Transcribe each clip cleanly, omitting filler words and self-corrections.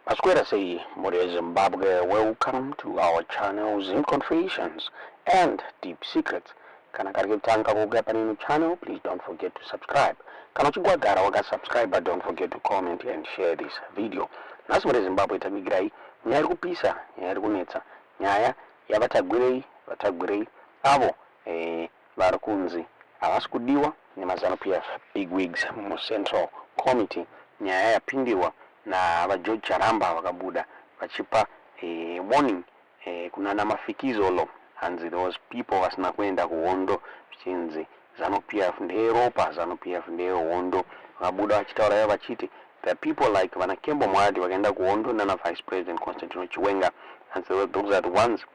Maswera sei mhuri yeZimbabwe? Welcome to our channel, Zim Confessions and Deep Secrets. Kana kari kutanga kuuya panino channel, please don't forget to subscribe. Kana uchinge wagara wakasubscribe, don't forget to comment and share this video. Nhasi mhuri yeZimbabwe takuvigirai nyaya iri kupisa, nyaya iri kunetsa, nyaya yavaTagwirei. VaTagwirei avo vari kunzi havasi kudiwa nemaZANU PF big wigs muCentral Committee. Nyaya yapindirwa navaGeorge Charamba, vakabuda vachipa warning kunana Mafikizolo. Hanzi those people vasina kuenda kuhondo, zvichinzi ZANU PF ndeyeropa, ZANU PF ndeyehondo. Vakabuda vachitaura ivo vachiti the people like vana Kembo Mohadi vakaenda kuhondo nana Vice President Constantino Chiwenga. Hanzi those are the ones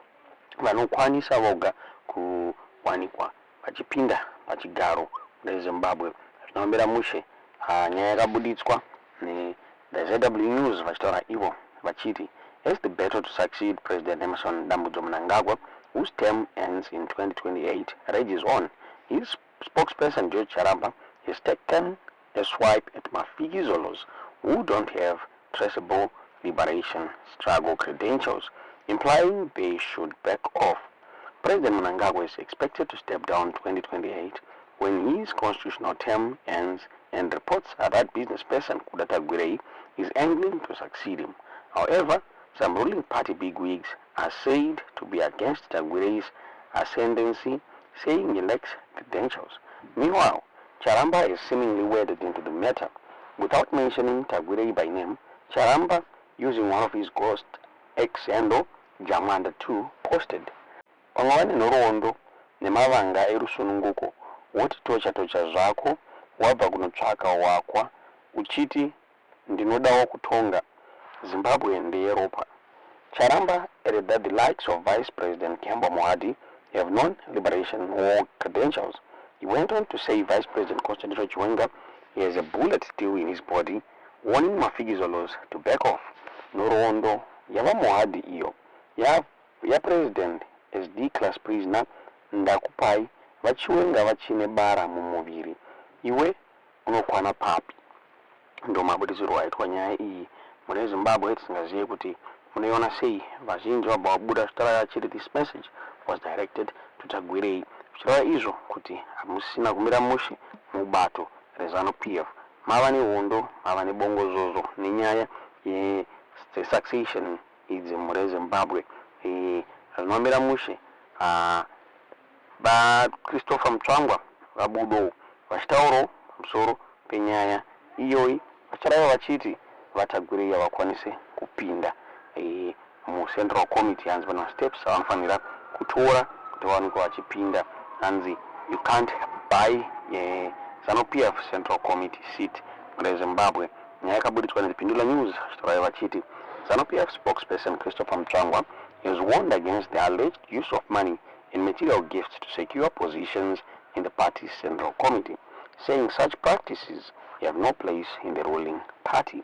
vanokwanisa voga kuwanikwa vachipinda pachigaro reZimbabwe. Zvinombera mushe. Nyaya yakabuditswa neThe ZW News, vachitaura ivo vachiti as the battle to succeed President Emmerson Dambudzo Mnangagwa, whose term ends in 2028, rages on, his spokesperson George Charamba has taken a swipe at Mafikizolos who don't have traceable liberation struggle credentials, implying they should back off. President Mnangagwa is expected to step down 2028 when his constitutional term ends, and reports are that business person Kuda Tagwirei is angling to succeed him. However, some ruling party bigwigs are said to be against Tagwirei's ascendancy, saying he lacks credentials. Meanwhile, Charamba is seemingly waded into the matter. Without mentioning Tagwirei by name, Charamba, using one of his ghost X handle, Jamanda 2, posted, "Vamwe vane nhoroondo nemavanga erusununguko, woti tocha tocha zvako wabva kunotsvaka wakwa uchiti ndinodawo kutonga. Zimbabwe ndeyeropa." Charamba added that the likes of Vice President Kembo Mohadi have known liberation war credentials. He went on to say Vice President Constantino Chiwenga has a bullet still in his body, warning Mafikizolos to back off. "Nhoroondo yavaMohadi iyo yapresident as D class prisoner ndakupai, vaChiwenga vachine bara mumuviri. Iwe unokwana papi?" Ndo mabudisirwo aitwa nyaya iyi mune Zimbabwe. Tisingazive kuti munoiona sei. Vazhinji vabva vabuda vachitaura vachiti this message was directed to Tagwirei, zvichireva izvo kuti hamusina kumira mushe mubato reZANU PF, mava nehondo, mava nebongozozo nenyaya yesuccession idzi mure Zimbabwe. Zvinomira mushe. VaChristopher Mutsvangwa vabudowo vachitaurawo pamusoro penyaya iyoyi, vachireva vachiti vaTagwirei havakwanise kupinda muCentral Committee. Hanzi pane masteps avanofanira kutora kuti vawanikwe vachipinda. Hanzi you can't buy ZANU PF Central Committee seat reZimbabwe. Nyaya yakabuditswa nePindula News, vachitaura vachiti ZANU PF spokesperson Christopher Mutsvangwa has warned against the alleged use of money and material gifts to secure positions in the party's central committee, saying such practices have no place in the ruling party.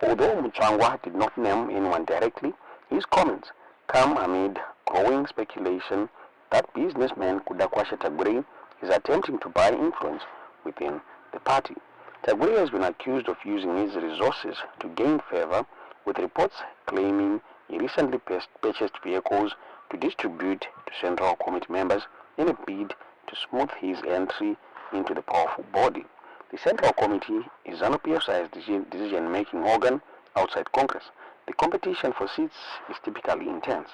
Although Mutsvangwa did not name anyone directly, his comments come amid growing speculation that businessman Kudakwashe Tagwirei is attempting to buy influence within the party. Tagwirei has been accused of using his resources to gain favor, with reports claiming he recently purchased vehicles to distribute to Central Committee members in a bid to smooth his entry into the powerful body. The Central Committee is ZANU-PF's decision-making organ outside Congress. The competition for seats is typically intense.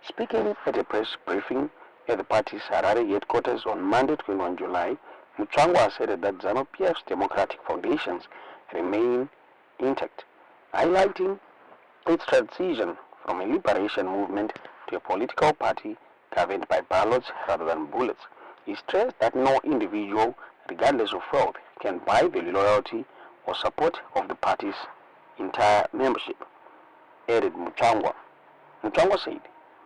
Speaking at a press briefing at the party's Harare headquarters on Monday, 21 July, Mutsvangwa asserted that ZANU-PF's democratic foundations remain intact, highlighting its transition from a liberation movement to a political party governed by ballots rather than bullets. He stressed that no individual, regardless of wealth, can buy the loyalty or support of the party's entire membership, added Mutsvangwa. Mutsvangwa said,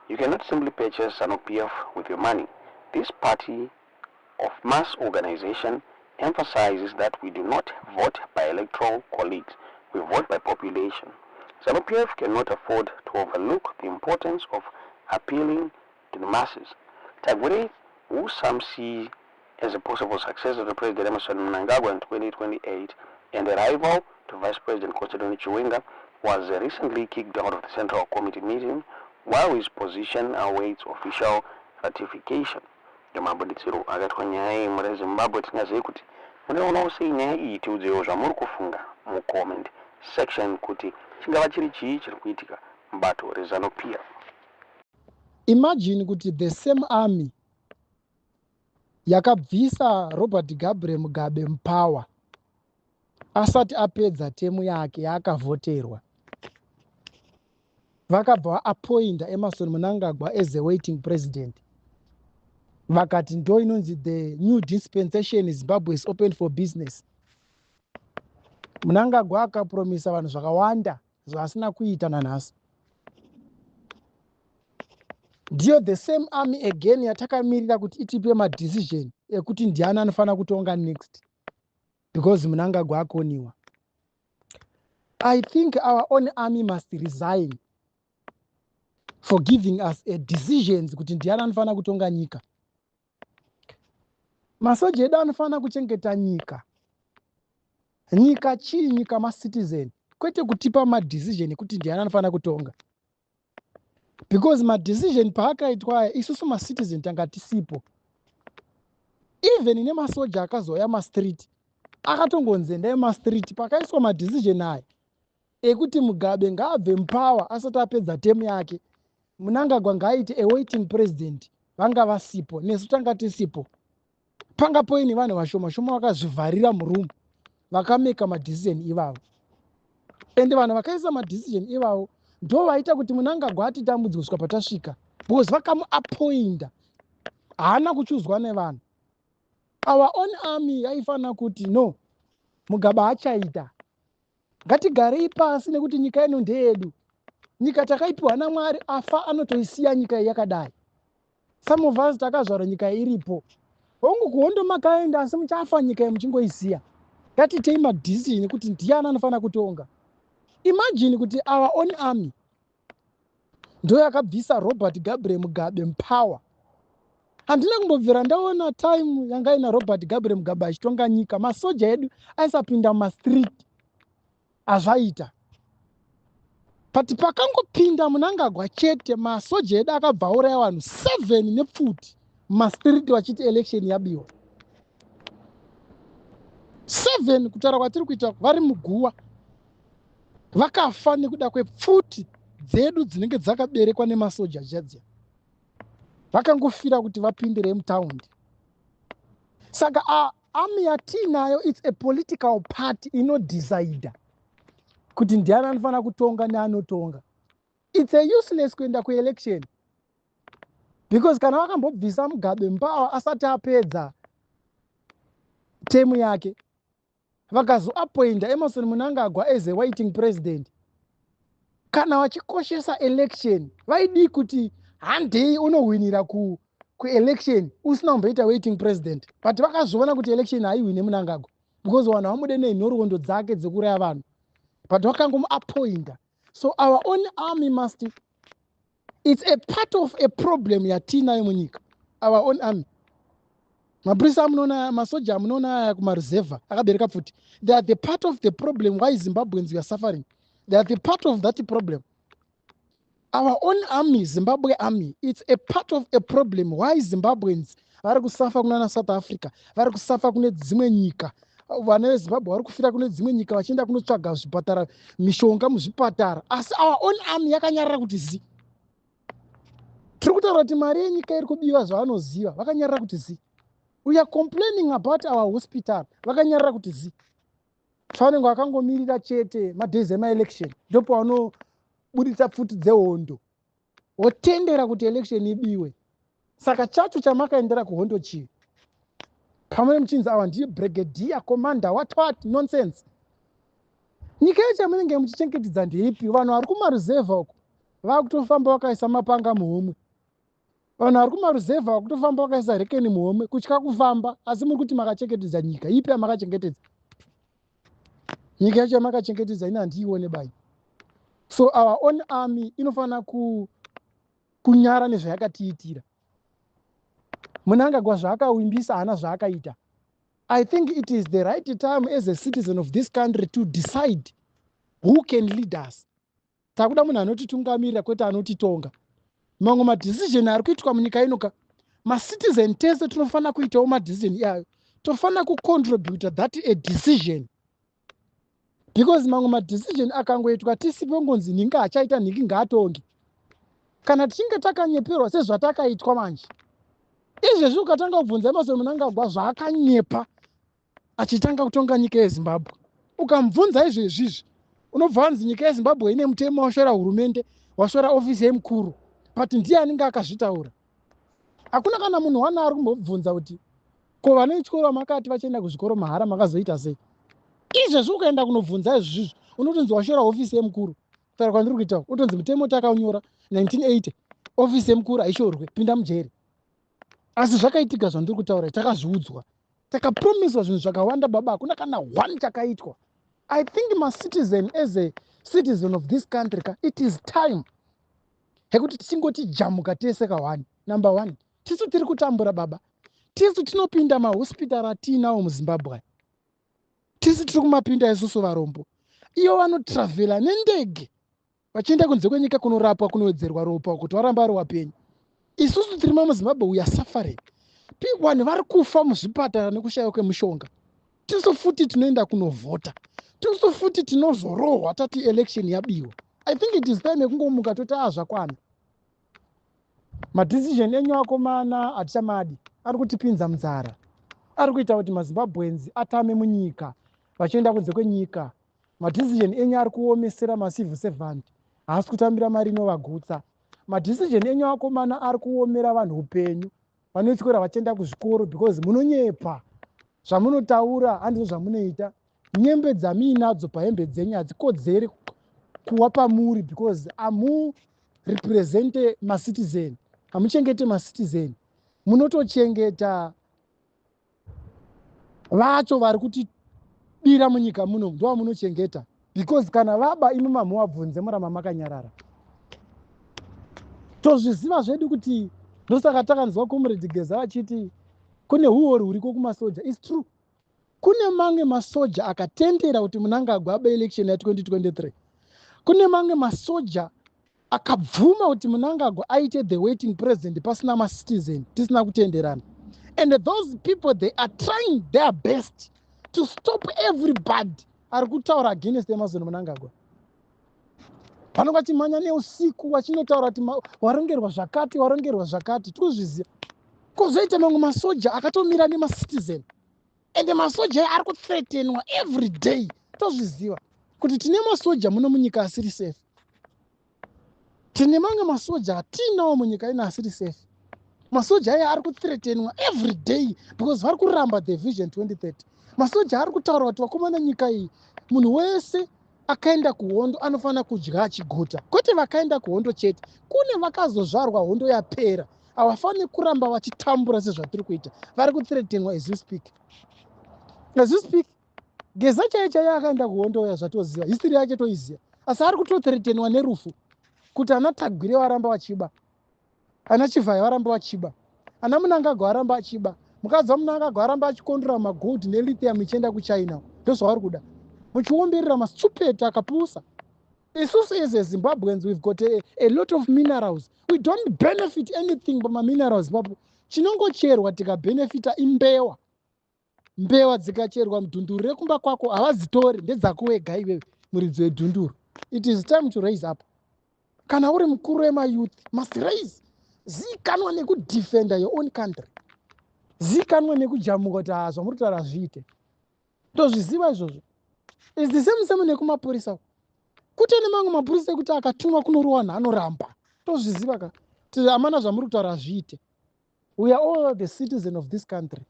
"You cannot simply purchase ZANU-PF with your money. This party of mass organization emphasizes that we do not vote by electoral colleagues, we vote by population. ZANU-PF cannot afford to overlook the importance of appealing to the masses." Tagwirei, who some see as a possible successor to President Emmerson Mnangagwa in 2028 and a rival to Vice President Constantino Chiwenga, was recently kicked out of the Central Committee meeting while his position awaits official ratification. Ndomabuditsiro akaitwa nyaya iyi muri Zimbabwe. Tingazive kuti munoionawo sei nyaya iyi. Tiudzewo zvamuri kufunga mucomment section kuti chingava chiri chii chiri kuitika mubato reZANU PF. Imagine kuti the same army yakabvisa Robert Gabriel Mugabe mupower asati apedza term yake yaakavhoterwa, vakabva vaappointa Emmerson Mnangagwa as a waiting president, vakati ndo inonzi the new dispensation, Zimbabwe is open for business. Mnangagwa akapromisa vanhu zvakawanda zvaasina kuita nanhasi. Ndiyo the same army again yatakamirira kuti itipe madecision ekuti ndiani anofanira kutonga next, because Mnangagwa akoniwa. I think our own army must resign for giving us a decisions kuti ndiani anofanira kutonga nyika. Masoja edu anofanira kuchengeta nyika. Nyika chii? Nyika macitizen, kwete kutipa madecision ekuti ndiani anofanira kutonga, because madecision paakaitwa aya, isusu macitizen tanga tisipo. Even nemasoja akazouya mastreet, akatongonzi endai mastreet. Pakaiswa madecision aya ekuti Mugabe ngaabve mupower asati apedza term yake, Mnangagwa ngaaite awaiting president, vanga vasipo, nesu tanga tisipo. Panga poine vanhu vashoma shoma vakazvivharira muroom, vakameka madecision ivavo. Ende vanhu vakaisa madecision ivavo ndo vaita kuti Mnangagwa atitambudzi kusvika patasvika, because vakamuappointa, haana kuchuzwa nevanhu. Our own army yaifanira kuti, "No, Mugabe achaita, ngatigarei pasi, nekuti nyika ino ndeyedu. Nyika takaipiwa naMwari. Afa anotoisiya nyika iyi yakadai." Some of us takazvarwa nyika iripo. Hongu, kuhondo makaenda, asi muchafa nyika iyi muchingoisiya. Ngatitei madecision ekuti ndiani anofanira kutonga. Imagine kuti our own army ndo yakabvisa Robert Gabriel Mugabe mupower. Handina kumbobvira ndaona time yanga ina Robert Gabriel Mugabe achitonga nyika, masoja edu aisapinda mumastreet azvaita. But pakangopinda Mnangagwa chete, masoja edu akabva auraya vanhu 7 nepfuti mumastreet, vachiti election yabiwa. 7, kutaura kwatiri kuita, vari muguva, vakafa nekuda kwepfuti dzedu dzinenge dzakaberekwa nemasoja dziya. Vakangofira kuti vapindire mutaundi. Saka army yatiinayo, it's a political party inodecida kuti ndiani anofanira kutonga neanotonga. It's a useless kuenda kuelection, because kana vakambobvisa Mugabe mupower asati apedza term yake, vakazoappointa Emmerson Mnangagwa as a waiting president, kana vachikoshesa election, vaidii kuti handei unohwinira kuelection usina kumboita waiting president? But vakazviona kuti election haihwine Mnangagwa, because vanhu vamude nenhoroondo dzake dzekuraya vanhu, but vakangomuappointa. So our own army must, it's a part of a problem yatiinayo munyika. Our own army, mapurisa amunoona, masoja amunoona aya kumaruzevha akabereka pfuti, they are the part of the problem why Zimbabweans are suffering. They are the part of that problem. Our own army, Zimbabwe Army, it's a part of a problem why Zimbabweans vari kusafa kunana South Africa, vari kusafa kune dzimwe nyika. Vana veZimbabwe vari kufira kune dzimwe nyika vachienda kunotsvaga zvipatara, mishonga muzvipatara, asi our own army yakanyarara kuti zi. Tiri kutaura kuti mari yenyika iri kubiwa, zvavanoziva, vakanyarara kuti zi. We are complaining about our hospital, vakanyarara kuti zi. Vanenge vakangomirira chete madays emaelection, ndopavanobudisa pfuti dzehondo, wotendera kuti election ibiwe. Saka chacho chamakaendera kuhondo chii? Pamwe muchinzi awa ndiye brigadier commander, what what nonsense. Nyika yacho yamunenge muchichengetedza ndeipi? Vanhu vari kumaruzevha uko vakutofamba vakaisa mapanga muhomwe. Vanhu vari kumaruzevha vakutofamba vakaisa rekeni muhomwe, kutya kufamba. Asi muri kuti makachengetedza nyika ipi? Yamakachengetedza, nyika yacho yamakachengetedza ine handiione bai. So our own army inofanira kunyara nezvayakatiitira. Mnangagwa zvaakawimbisa haana zvaakaita. I think it is the right time as a citizen of this country to decide who can lead us. Takuda munhu anotitungamirira, kwete anotitonga. Mamwe madecision ari kuitwa munyika ino ka, macitizen tese tinofanira kuitawo madecision iyayo, tofanira kucontributa that a decision, because mamwe madecision akangoitwa tisipo, ngonzi nhingi achaita, nhingi ngaatonge. Kana tichinge takanyeperwa sezvatakaitwa manje izvezvi, ukatanga kubvunza Emmerson Mnangagwa zvaakanyepa achitanga kutonga nyika yeZimbabwe, ukamubvunza izvezvizvi, unobva wanzi nyika yeZimbabwe ine mutemo, washora hurumende, washora ofisi yemukuru. But ndiye anenge akazvitaura. Hakuna kana munhu wana ari kumbobvunza kuti ko vana vechikoro makati vachienda kuzvikoro mahara, makazoita sei? Izvezvi ukaenda kunobvunza izvizvizvi, unotonzi washora ofisi yemukuru. Kutaura kwandiri kuita, utonzi mutemo takaunyora 1980, ofisi yemukuru haishorwe, pinda mujeri. Asi zvakaitika zvandiri kutaura, takazviudzwa, takapromiswa zvinhu zvakawanda baba, hakuna kana one chakaitwa. I think macitizen, as a citizen of this country ka, it is time yekuti tichingoti jamuka tese ka1. Number one, tisu tiri kutambura baba, tisu tinopinda mahospitari atiinawo muZimbabwe, tisu tiri kumapinda isusu varombo. Ivo vanotravhela nendege vachienda kunze kwenyika kunorapwa, kunowedzerwa ropa kuti varamba vari wapenyu. Isusu tirimo muZimbabwe, we are suffering. Vanhu vari kufa muzvipatara nekushayiwa kwemushonga. Tisu futi tinoenda kunovhota, tisu futi tinozorohwa tati election yabiwa. I think it is time yekungomuka toti azvakwana. Madecision enyu akomana hatichamadi, ari kutipinza munzara, ari kuita kuti maZimbabweans atame munyika vachienda kunze kwenyika. Madecision enyu ari kuomesera macivil servant, haasi kutambira mari inovagutsa. Madecision enyu akomana ari kuomera vanhu upenyu, vanotyora vachienda kuzvikoro, because munonyepa. Zvamunotaura handizvo zvamunoita. Nyembe dzamuinadzo pahembe dzenyu hadzikodzeri kuva pamuri, because hamurepresente macitizen, hamuchengete macitizen, munotochengeta vacho vari kutibira munyika muno, ndovamunochengeta, because kana vaba imi mamuvabvunze, muramba makanyarara. Tozviziva zvedu kuti ndosaka takanzwa Comrade Geza vachiti kune huori huriko kumasoja. It's true, kune mamwe masoja akatendera kuti Mnangagwa abe election ya2023. Kune mamwe masoja akabvuma kuti Mnangagwa aite the waiting president pasina macitizen, tisina kutenderana. And those people, they are trying their best to stop everybody ari kutaura against Emmerson Mnangagwa. Vanonge vachimhanya neusiku vachinotaura kuti warongerwa zvakati, warongerwa zvakati. Tikuzviziva. Kwozoita mamwe masoja akatomira nemacitizen, ende masoja ari kuthreatenwa every day. Tozviziva kuti tine masoja muno munyika asiri safe. Tine mamwe masoja atiinawo munyika ino asiri safe. Masoja aya ari kuthreatenwa every day because vari kuramba the Vision 2030. Masoja ari kutaura kuti vakomana, nyika iyi munhu wese akaenda kuhondo anofanira kudya achiguta, kwete vakaenda kuhondo chete. Kune vakazozvarwa hondo yapera, havafaniri kuramba vachitambura sezvatiri kuita. Vari kuthreatenwa as you speak, as you speak. Geza chaiye chaiye akaenda kuhondo ya, zvatoziva, history yake toiziva, asi ari kutothreatenwa nerufu kuti ana Tagwirei varamba vachiba, ana Chivayo varamba vachiba, ana Mnangagwa varamba achiba, mukadzi waMnangagwa aramba achikondora magold nelithium ichienda kuChina. Ndozvavari kuda, muchiomberera mastupid akapusa. Isusu as a Zimbabweans, we've got a lot of minerals. We don't benefit anything pamaminerals papo. Chinongocherwa tikabhenefita imbewa. Mbewa dzikacherwa mudhunduru rekumba kwako havadzitori, ndedzako wega iwewe muridzi wedhunduru. It is time to raise up. Kana uri mukuru wemayouth, must raise, zikanwa nekudefenda your own country, zikanwa nekujamuka kuti ha, zvamuri kutaura zviite. Tozviziva izvozvo. Is the same same nekumapurisa. Kute nemamwe mapurisa ekuti akatumwa kunorowanhu anoramba. Tozviziva ka kuti amana, zvamuri kutaura zviite. We are all the citizen of this country.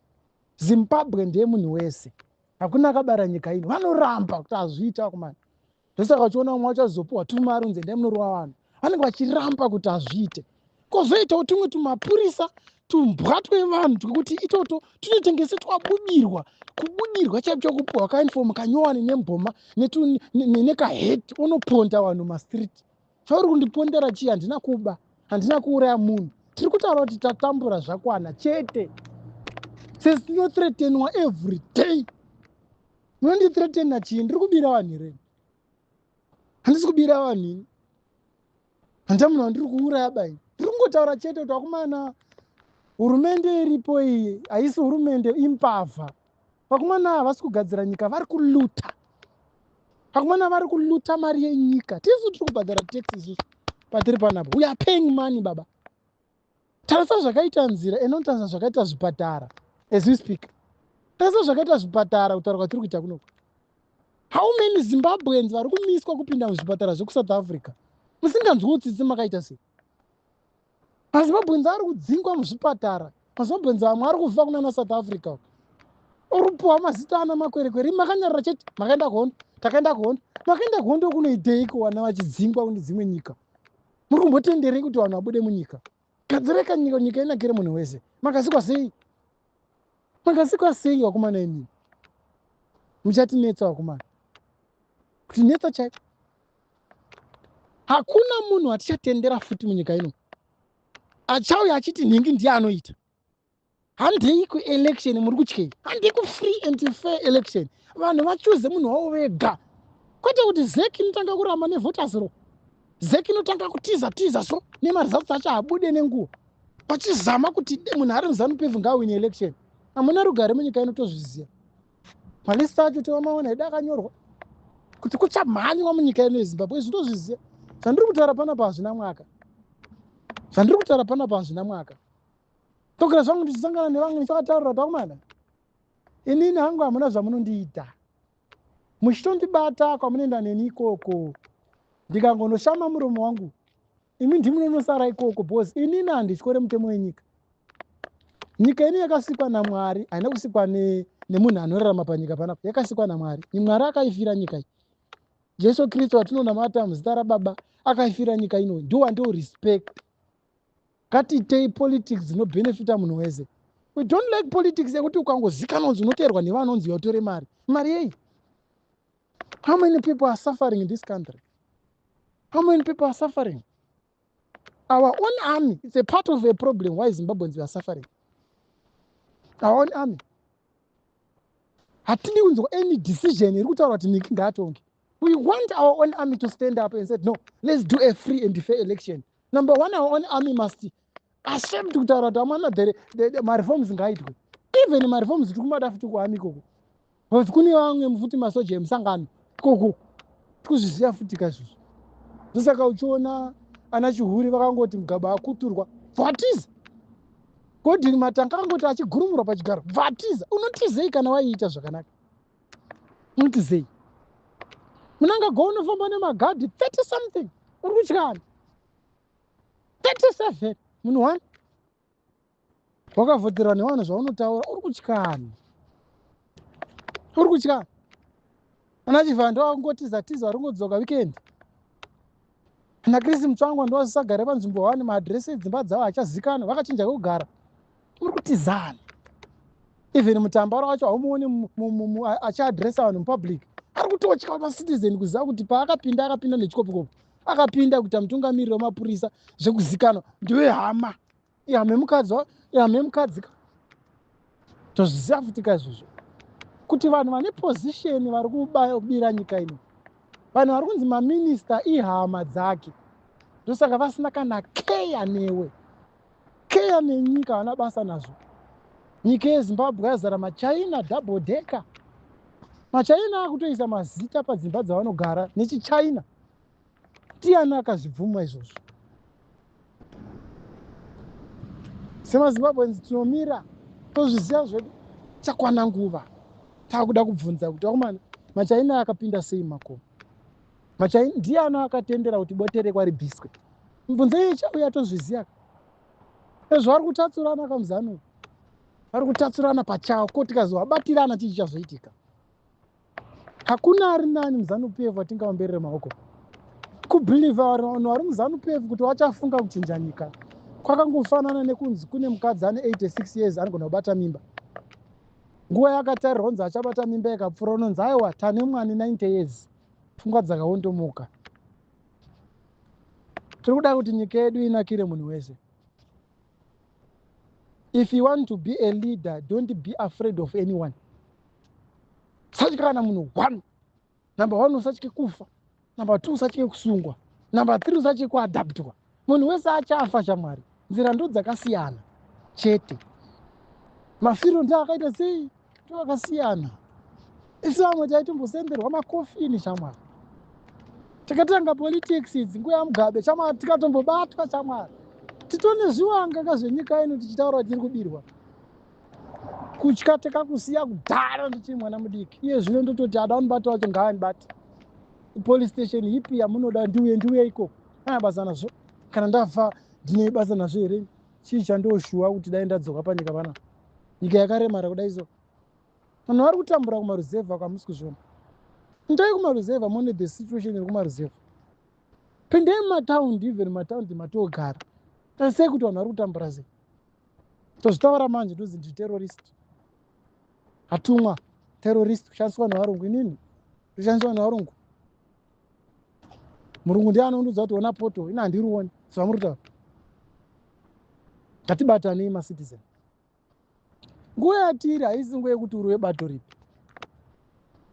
Zimbabwe ndiye munhu wese, hakuna akabara nyika ino. Vanoramba kuti hazviita kumana. Ndosaka uchiona umwe wacho azopiwa tumari unzi endai munorova vanhu, vanenge vachiramba kuti hazviite. Kwozoitawo tumwe tumapurisa, tumbwa twevanhu, twekuti itoto tunotengese twabudirwa, kubudirwa chaipo, chokupiwa kauniform kanyowani nemboma nekaheti, unoponda vanhu mastreet. Chauri kundipondera chii? Handina kuba, handina kuuraya munhu. Tiri kutaura kuti tatambura zvakwana chete, sesi tinothreatenwa every day. Munondithreatena chii? Ndiri kubira vanhu here? Handisi kubira vanhu ini. Handina munhu wandiri kuuraya bai. Ndiri kungotaura chete kuti vakomana, hurumende iripo iyi haisi hurumende, imbavha. Vakomana havasi kugadzira nyika, vari kuluta. Vakomana vari kuluta mari yenyika. Tisu tiri kubhadhara tax isusu patiri panapa. We are paying money, baba. Tarisa zvakaita nzira, enotarisa zvakaita zvipatara as we speak. Tarisa zvakaita zvipatara, kutaura kwatiri kuita kunoko. How many Zimbabweans vari kumiswa kupinda muzvipatara zvekuSouth Africa? Musinganzwiwo tsitsi, makaita sei? MaZimbabweans ari kudzingwa muzvipatara. MaZimbabweans vamwe ari kufa kunana South Africa, uri mazita ana makwerekwere. Makanyarara chete. Makaenda kuhondo, takaenda kuhondo. Makaenda kuhondo kunoiteiko vana vachidzingwa kune dzimwe nyika? Muri kumbotenderei kuti vanhu vabude munyika? Gadzireka nyika, nyika inakire munhu wese. Makasikwa sei? Makasikwa sei, vakomana imini? Muchatinetsa, vakomana, kutinetsa chaiko. Hakuna munhu atichatendera futi munyika ino achauya achiti nhingi ndiye anoita. Handei kuelection. Muri kutyei? Handei kufree and fair election, vanhu vachuze munhu wavo vega, kwete kuti ZEC inotanga kuramba nevoters roll. ZEC inotanga kutiza tiza so nemaresults acho abude nenguva, vachizama kuti munhu ari muZANU PF ngaawine election. Hamuna rugare munyika ino, tozviziva. Malist acho tovamaona edu akanyorwa kuti kuchamhanywa munyika ino yeZimbabwe. Izvi tozviziva. Zvandiri kutaura panapa hazvina mwaka. Zvandiri kutaura panapa hazvina mwaka. Tokera zvangu ndichisangana nevamwe, ndichakataurira pakumana, inini hangu hamuna zvamunondiita. Muchitondibata kwamunoenda neni ikoko, ndikangonoshama muromo wangu, imi ndimunonosara ikoko, because inini handityore mutemo wenyika. Nyika ino yakasikwa naMwari, haina kusikwa nemunhu anorarama panyika panapa. Yakasikwa naMwari. Mwari akaifira nyika iyi. Jesu Kristu watinonamata muzita raBaba akaifira nyika ino. Ndo respect. Ngatiitei politics dzinobhenefita munhu wese. We don't like politics yekuti ukangozikanwa kunzi unoteerwa nevanonzi watore mari. Mari yei? How many people are suffering in this country? How many people are suffering? Our own army, it's a part of a problem why Zimbabweans are suffering. Our own army, hatidi kunzwa any decision iri kutaura kuti niki ngaatonge. We want our own army to stand up and said, "No, let's do a free and fair election." Number one, our own army must accept kutaura kuti amana, mareforms ngaaitwe. Even mareforms tiri kumada futi kuarmy ikoko, because kune vamwe futi masoja emusangano ikoko. Tikuzviziva futi kaizvozvo. Ndosaka uchiona ana Chihuri vakangoti Mugabe akuturwa, bvatiza. Godwin Matanga akangoti achigurumurwa pachigaro, bvatiza. Unotizei kana waiita zvakanaka? Unotizei? Munangagwa unofamba nemagadhi 30 something, uri kutyani? 37 munhu one wakavhoterwa nevanhu. Zvaunotaura, uri kutyani? Uri kutyani? Ana Chivhando vakungotiza tiza, vari kungodzoka weekend. Ana Chris Mutsvangwa ndovasisagare panzvimbo one, maadhiresi edzimba dzavo achazikanwa, vakachinja kwekugara. Muri kutizana. Even Mutambara wacho haumuoni achiadhiresa vanhu mupublic. Ari kutotya macitizen kuziva kuti paakapinda, akapinda nechikopikopo. Akapinda kuita mutungamiriri wemapurisa zvekuzikanwa, ndiwe hama, ihama yemukadzi, ihama yemukadzi ka. Tozviziva futi kaizvozvo kuti vanhu vane position vari kubira nyika ino. Vanhu vari kunzi maminista ihama dzake, ndosaka vasina kana keya newe, keya nenyika, vana basa nazvo. Nyika yeZimbabwe yazara maChina, double decker. MaChina akutoisa mazita padzimba dzavanogara nechiChina. Tiani akazvibvuma izvozvo? SemaZimbabweans tinomira, tozviziva zvedu. Chakwana nguva taakuda kubvunza kuti vakomana, maChina akapinda sei makomo? MaChina ndiani akatendera kuti Boterekwa ribviswe? Mibvunzo iyi ichauya, tozviziva. Ezvo vari kutatsurana kamuzano, vari kutatsurana pachavo. Ko tikazovabatirana, chii chichazoitika? Hakuna ari nani muZANU PF atingaomberere maoko. Kubhilivha vanhu vari muZANU PF kuti vachafunga kuchinja nyika kwakangofanana nekunzi kune mukadzi ane 86 years anogona kubata mimba. Nguva yakatarirwa kunzi achabata mimba ikapfuura, unonzi aiwa, tane mwana 90 years. Pfungwa dzakaondomoka. Tiri kuda kuti nyika yedu inakire munhu wese. If you want to be a leader, don't be afraid of anyone. Usatye kana munhu one. Number one, usatye kufa. Number two, usatye kusungwa. Number three, usatye kuadaptwa. Munhu wese achafa, shamwari. Nzira ndo dzakasiyana chete. Mafiro ndo akaita sei, ndo akasiyana. Isu vamwe taitombosenderwa makofini, shamwari. Takatanga politics idzi nguva yaMugabe, shamwari, tikatombobatwa, shamwari. Titone zviwanga kazvenyika ino tichitaura tiri kubirwa. Kutya takakusiya kudhara ndichiri mwana mudiki. Iye zvino ndototi ada unibata wacho ngaanibate. Police station ipi yamunoda ndiuye, ndiuye ikoko. Ana basa nazvo. Kana ndafa ndine basa nazvo here? Chii chandoshuwa kuti dai ndadzoka panyika panapa? Nyika yakaremara kudai so. Vanhu vari kutambura kumaruzevha kwamusi kuzviona. Ndai kumaruzevha muone the situation iri kumaruzevha. Pindai mumataundi, even mumataundi matogara. Tarisai kuti vanhu vari kutambura sei. Tozvitaura manje ndozi ndiri terrorist. Hatumwa terrorist kushandiswa nevarungu inini. Kushandiswa nevarungu. Murungu ndiye anondiudza kuti ona poto, ina handirioni. Zvamuri kutaura. Ngatibatanei macitizen. Nguva yatiri haisi nguva yekuti uri webato ripi.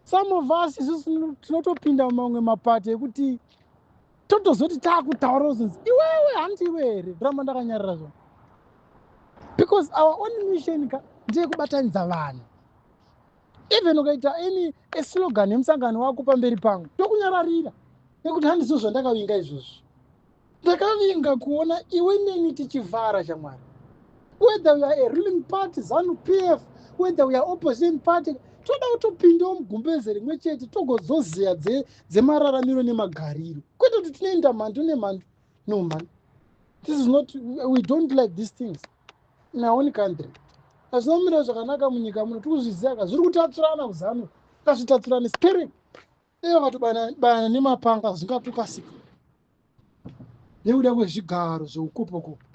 Some of us isusu tinotopinda mumamwe mapati ekuti totozoti taakutaura uzonzi iwewe handiwe here, ndoramba ndakanyarara zvona. Because our own mission ka ndeyekubatanidza vanhu. Even ukaita any slogan yemusangano wako pamberi pangu ndokunyararira nekuti handizvo zvandakavinga izvozvo. Ndakavinga kuona iwe neni tichivhara, shamwari. Whether we are a ruling party, ZANU PF, whether we are opposition party, toda kutopindawo mugumbeze rimwe chete togozoziya dzemararamiro nemagariro, kwete kuti tinoenda mhandu nemhandu. No man, this is not, we don't like these things in our own country. Hazvinomira zvakanaka munyika muno, tikuzviziva ka. Zviri kutatsurana kuZANU, kazvitatsurane spirit ivo vakatobayana nemapanga zvingatokasika nekuda kwezvigaro zveukopokopo.